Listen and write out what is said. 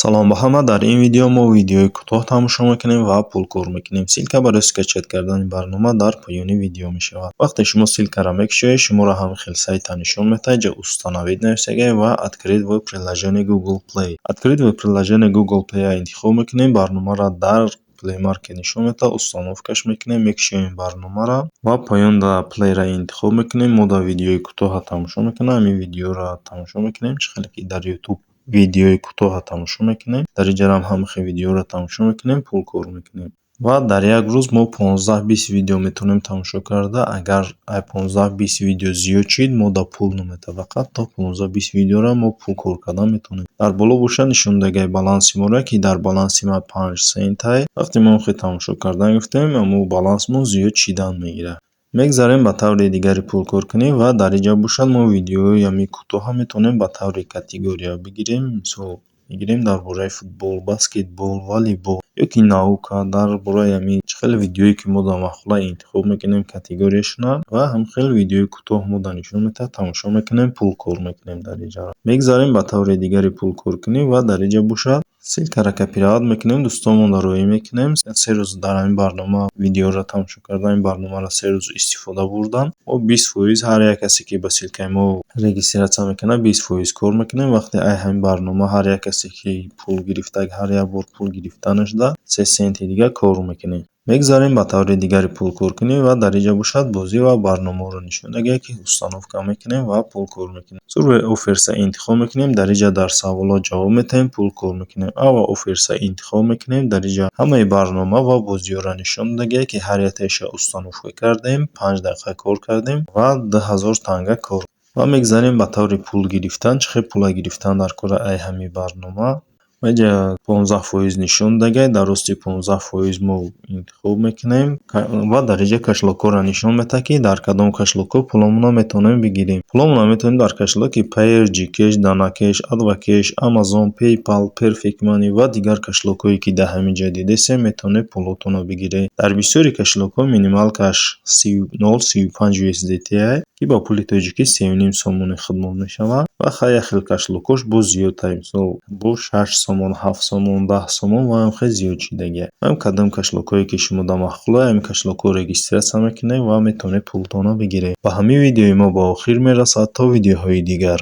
Салом ба ҳама! Дар ин видео мо видеои кӯтоҳ тамошо мекунем ва пул кор мекунем. Ссылка барои скачать кардани барнома дар поёни видео мешавад. Вақте шумо ссылкаро мекушоед, шуморо ҳамин хел сайта нишон медиҳад. Ҷа «Установить» нависагай ва «Открыть в приложении Google Play». «Открыть в приложении Google Play» интихоб мекунем, барномаро дар Play Market нишон медиҳад, установкаш мекунем, мекушоем барномаро ва поён дар Play-ро интихоб мекунем. Мо дар видеои кӯтоҳа тамошо мекунем. Ҳамин видеоро тамошо мекунем, чӣ хеле ки дар YouTube видеои кӯтоҳа тамошо мекунем. Дар инҷарам ҳамин хел видеоро тамошо мекунем, пул кор мекунем. Ва дар як рӯз мо 15-20 видео метавонем тамошо карда. Агар ай 15-20 видео зиёд шид, мо да пул наметавад. Фақат то 15-20 видеоро мо пул кор кардан метавонем. Дар боло бошад, нишондагиай баланси моро, ки дар баланси ман 5 центай. Вақте мо хел тамошо кардан гирифтем, ҳамун балансмон зиёд шидан мегирад. Мегзарем ба таври дигари пулкоркунӣ ва дар инҷа бошад, мо видеои ҳамин кӯтоҳа метавонем ба таври категория бигирем. Мисол, мегирем дар бораи футбол, баскетбол, волейбол ё ки наука, дар бораи ҳамин чӣ хеле видеое, ки мо дар мақола интихоб мекунем категорияшона, ва ҳамин хел видеои кӯтоҳ мо дар нишон медиҳад, тамошо мекунем, пул кор мекунем дар инҷа. Мегзарем ба таври дигари пулкоркунӣ ва дар инҷа бошад, ссылкаро копировать мекунем, дӯстонмонро роҳӣ мекунем. 3 рӯз дар ҳамин барнома видеоро тамошо кардан, ин барномаро 3 рӯз истифода бурдан, мо 20%, ҳар як касе, ки ба ссылкаи мо регистрация мекунад, 20% кор мекунем. Вақте ай ҳамин барнома ҳар як касе, ки пул гирифта, ҳар як бор пул гирифтанашда 3 центи дигар кор мекунем. Мегзарем ба таври дигари пулкоркунӣ ва дар инҷа бошад, бозӣ ва барномаҳоро нишон дагиҳад, ки установка мекунем ва пул кор мекунем. Survey Offers-а интихоб мекунем, дар инҷа дар саволот ҷавоб медиҳем, пул кор мекунем. Ава Offers-а интихоб мекунем, дар инҷа ҳамаи барнома ва бозиҳоро нишон додагиҳад, ки ҳар яктаиша установка кардем, 5 дақиқа кор кардем ва 2000 танга кор. Ва мегзарем ба таври пул гирифтан, чӣ хел пула гирифтан дар кори ай ҳамин барнома. Инҷа 15% нишон додагиҳад, дар рости 15% мо интихоб мекунем ва дар инҷа кошелёкҳоро нишон медиҳад, ки дар кадом кошелёкҳо пуломонро метавонем бигирем. Пуломонро метавонем дар кошелёки Payeer, GCash, DanaCash, AdvCash, Amazon, PayPal, Perfect Money ва дигар кошелёкҳое, ки дар ҳамин ҷо дидесем, метавонед пулотонро бигиред. Дар бисёри кошелёкҳо минималкаш 0,35 USDT, ки ба пули тоҷикӣ 3,5 сомони худмон мешавад, ва хай, як хел кошелёкҳош боз зиёдтар, мисол, бо 6 сомон, 7 сомон, 10 сомон ва ҳам хел зиёд шидагиа. Ҳам кадом кошелёкҳое, ки шумо дар маъқулай, ҳамин кошелёкҳоро регистрация мекунед ва метавонед пултонро бигиред. Ба ҳамин видеои мо ба охир мерасад. То видеоҳои дигар.